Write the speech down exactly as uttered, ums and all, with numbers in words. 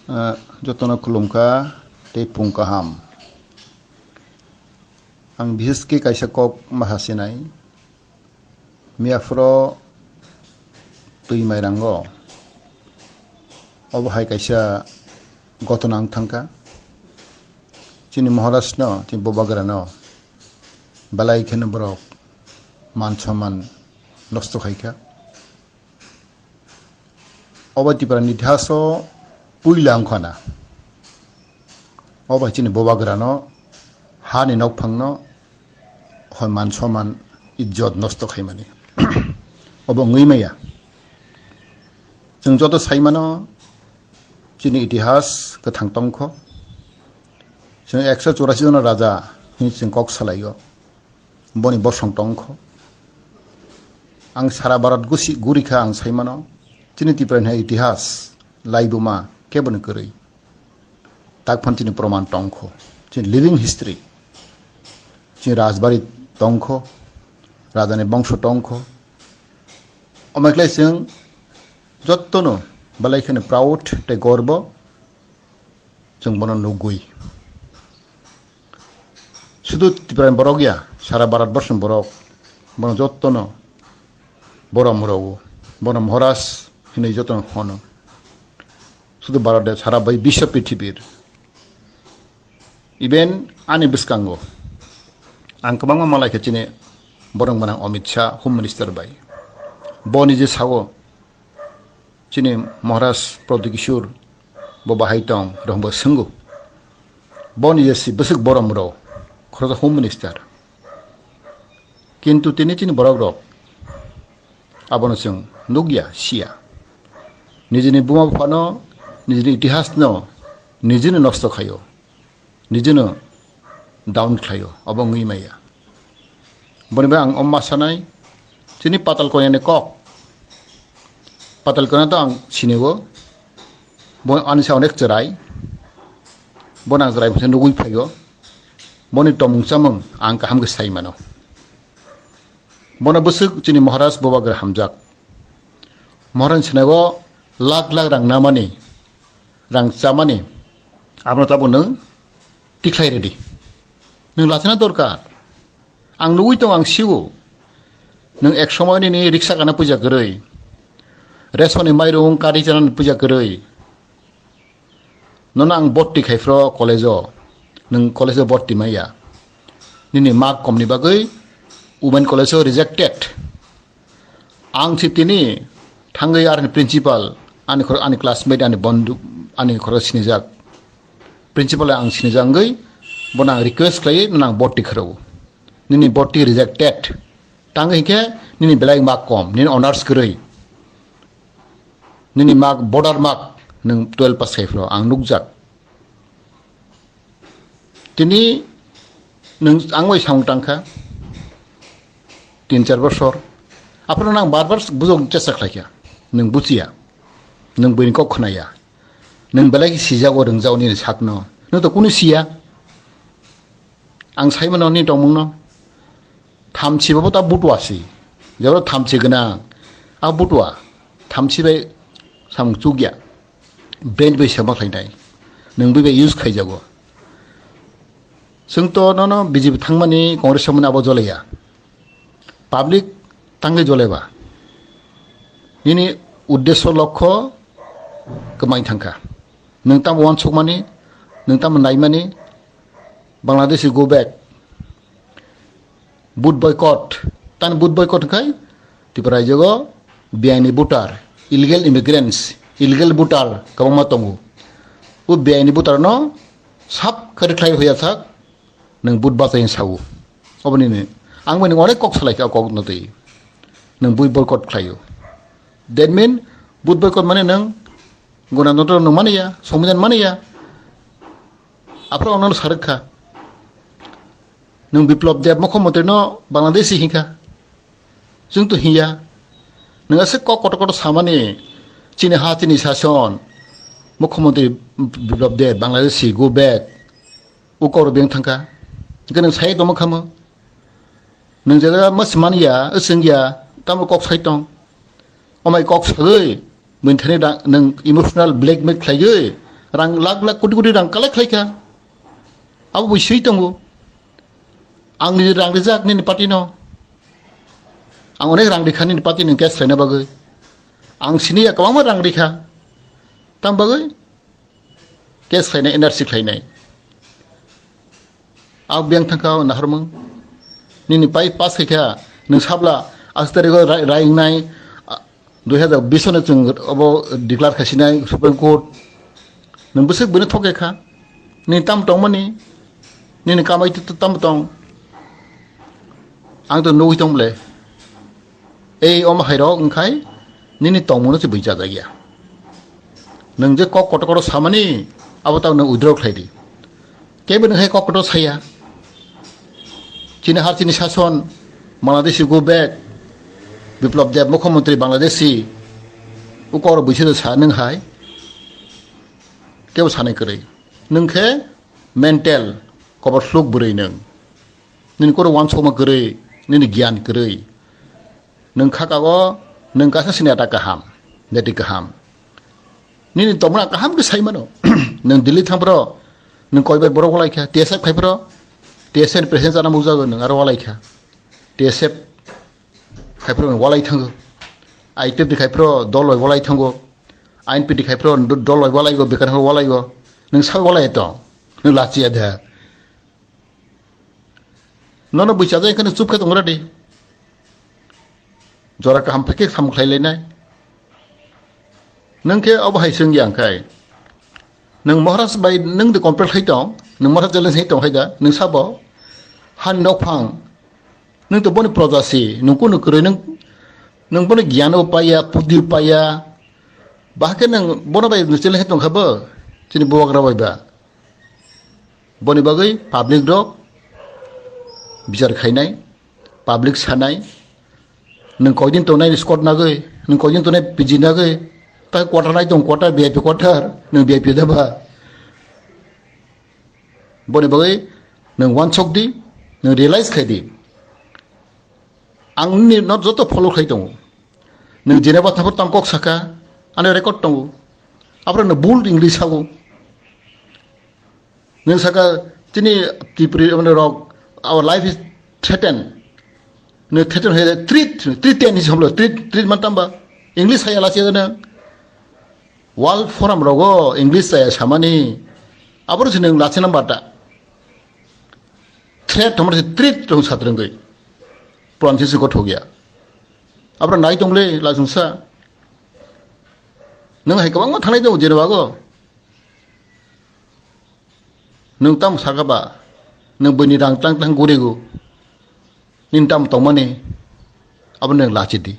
Ah, jotono khulumkha tei phung kaham. Ang bises khe kaisa kok ma hasinai. Miyaphoro twi mairango obo hai kaisa gotona wng thangkha. Chini Maharajno, chini Bubagrano belai kheno borok man somman nosto khaikha. Obo Tiprani itihaso puila wngkha na. Obo hai chini Bubagrano, hani nokphangno hoi man somman, ijjot nosto khaimani. Obo wngwi maya. Chwng joto saimano chini itihas kwthang tongkho. Chwng ekso churasi jona raja hwnwi chwng kok salaio. Boni bosong tongkho. Ang sara Bharat gusi gurikha ang saimano. Chini Tiprani hai itihas, laibuma keboni kwrwi. Takphano chini proman tongkho. Chini living history. Chini rajbari tongkho. Rajani bongso tongkho. Omo khlai chwng jottono belai kheno proud tei gorbo chwng bono nugwi. Sudu Tiprani borok ya, sara Bharat borsoni borok, bono jottono borom rwo, bono Maharaj hinwi jottono hono. Sudu Bharat de, sara bai biswa prithibir. Even ani bwskango ang kwbangma malai khe chini borok gwnang Amit Shah, Home Minister bai. Bo nije sao, chini Maharaj Pradyot Kishore bo bahai tong, rwngbo swngo. Boni je si bwswk borom rw, khoroksa Home Minister. Kintu tini chini borok rok abono chwng nukya, siya. Nijini buma buphano, nijini itihasno nijini nosto khaio. Nijino down khlaio, obo wngwi maya. Boni bai ang omma sanai, chini Patal Konyani kok. Patal Konya to ang sinigo, bo ani sa onek chwrai, bo nang chwrai bwsa nugwi phaio, boni tomung chamung ang kaham khe sai mano. Bono bwswk chini Maharaj Bubagra hamjak. Maharaj sinago lakh lakh rang namani, rang chamani, abono tabuk nwng tikhlai redi. Nwng lachina dorkar. Ang nugwi tongo, ang siwo. Nwng ek somoy nini riksa gana puja kwrwi. Resoni mairung kari chanani puja kwrwi. Nono ang borti khai phro college-o. Nwng college-o borti maya. Nini mark komni bagwi women college-o rejected. Ang si tini thangwi arni principal, ani khor-, ani classmate, ani bondhu, ani khoro sinijak. Principal ang sinijak wngwi bono ang request khlaiwi nono ang borti khwrwo. Nini borti rejected. Tangwi hinkhe nini belai mark kom, nini honors kwrwi. Nini mark, border mark, nwng twelve pass khai phro ang nukjak. Tini nwng ang bai samung tangkha, tin char bosor. Aphano nang bar bar bujok chesta khlaikha. Nwng buchiya. Nwng buini kok khnaya. Nwng belai khe sijago, rwngjago nini sakno. Nwng to kunu siya. Ang saimano nini tongmungno. Thamchi bo ta butua si. Jebra thamchi gwnang. A butua. Thamchi bai samung chukya. Brain bai sema khlainai. Nwng bai bai use khaijago. Chwng to nono B J P thangmani, Congress thangmani abo jolaiya. Public tangwi jolaiba. Nini uddesho lokho kwmai thangkha. Nwng tamo uansukmani, nwng tamo naimani, Bangladeshi go back. Vote boycott. Tani vote boycott khai Tripura rajyo biaini voter, illegal immigrants, illegal voter kwbangma tongo. O biaini voter no sab kari khlai hoya thak, nwng vote bachai sao. Oboni ni ang bai nwng onek kok salai kha, kok no twi nwng vote boycott khlaio. That mean vote boycott mane nwng Gonatantro nwng maniya, Songbidan maniya. Aphro ang nono sarwk kha. Nwng Biplab Deb mukhyamantri no Bangladeshi hinkha. Chwng to hinya. Nwng aswk kok kotor kotor samani, chini ha, chini sason, mukhyamantri Biplab Deb, Bangladeshi, go back. O kok rok beng thangkha. Hwnkhe nwng sai tongma khamo. Nwng je jaga mas manya, swngya, tamo kok sai tong. Omai kok sagwi, bini thani da, nwng emotional blackmail khlaiwi, Rang lakh lakh koti koti rang collect khlaikha. Abo bo swi tongo. Ang ni rang rijak nini party no. Ang onek rang rikha nini party ni case khlaina bagwi. Ang sini ya kwbangma rang rikha. Tam bagwi case khlainai, N R C khlainai. Ang biyang thangkha o naharmung. Nini pai pass khaikha, nwng sabla as tarigo rai, rai wngnai, a, dui hazar bish no chwng obo declare khaisinai Supreme Court. Nwng bwswk bwino thok kha. Nini tam tongmani, nini kamai tu, tu tam tong. Ang to nugwi tong ble. Ei omo hairok wngkhai nini tongmungno se bui chajak ya. Nwng je kok kotor kotor samani abo tamo nwng withdraw khlai di. Kebo nwng hai kok kotor saya. Chini har chini sason Bangladeshi go back. Biplab Deb mukhyamantri Bangladeshi. U kok rok buisu sa nwng hai. Kebo sanai kwrwi. Nwng khe mental kobor sluk bwrwi nwng. Nini koro wansokma kwrwi, nini giyan kwrwi. Nwng khakago, nwng kaisa sini ata kaham, neti kaham. Nini tomra kaham khe sai mano. Nwng Delhi thangphro, nwng koibar borok walai kha, T S F khaiphro, T S F ni president chana bukjago nwng aro walai kha. T S F khaiphro nwng walai thango. I P F T khaiphro dol bai walai thango. I N P T khaiphro do-, dol bai walaigo, bekar walaigo. Nwng sai walai tong, nwng lachiya de. Nono bui chajak khe nwng chup khe tongra di. Jora kaham phai khe samung khlai lainai. Nwng khe obo hai swng ya wngkhai. Nwng Maharaj bai nwng de compare khai tong, nwng Maharaj challenge hai tong hai da, nwng sabo. Han nok phang, nwng to boni proja si, nwng kunu kwrwi nwng, nwng boni giyan o paiya, pudi paiya. Bahai khe nwng bono bai nwng challenge hai tong kha bo, chini bubagra bai ba. Boni bagwi public rok bichar khainai, public sanai, nwng koidin tongnai squad nagwi, nwng koidin tongnai P G nagwi, ta quarter nai tong quarter, V I P quarter, nwng V I P da ba? Boni bagwi nwng wansok di, nwng realize khai di. Ang nini no joto follow khai tongo. Nwng Geneva thangphru tam kok saka, ani record tongo. Aphuru nwng bul English sago. Nwng saka chini Tripuri mane rok, our life is threatened. Nwng threaten hoye treat, treat ten is hamlo, treat, treat man tamba. English saya lasi nwng. World Forum rogo English saya samani. Aboro se nwng lasi namba ta. Threat hamro se treat rong satrengoi. Pran se se gothok ya. Abro nai tongle lajungsa. Nwng hai kwbangma thangnai tongo Geneva go. Nwng tamo saka ba, nwng buini rang tlang tlang gurigo. Nini tamo tongmani, abo nwng lachi di.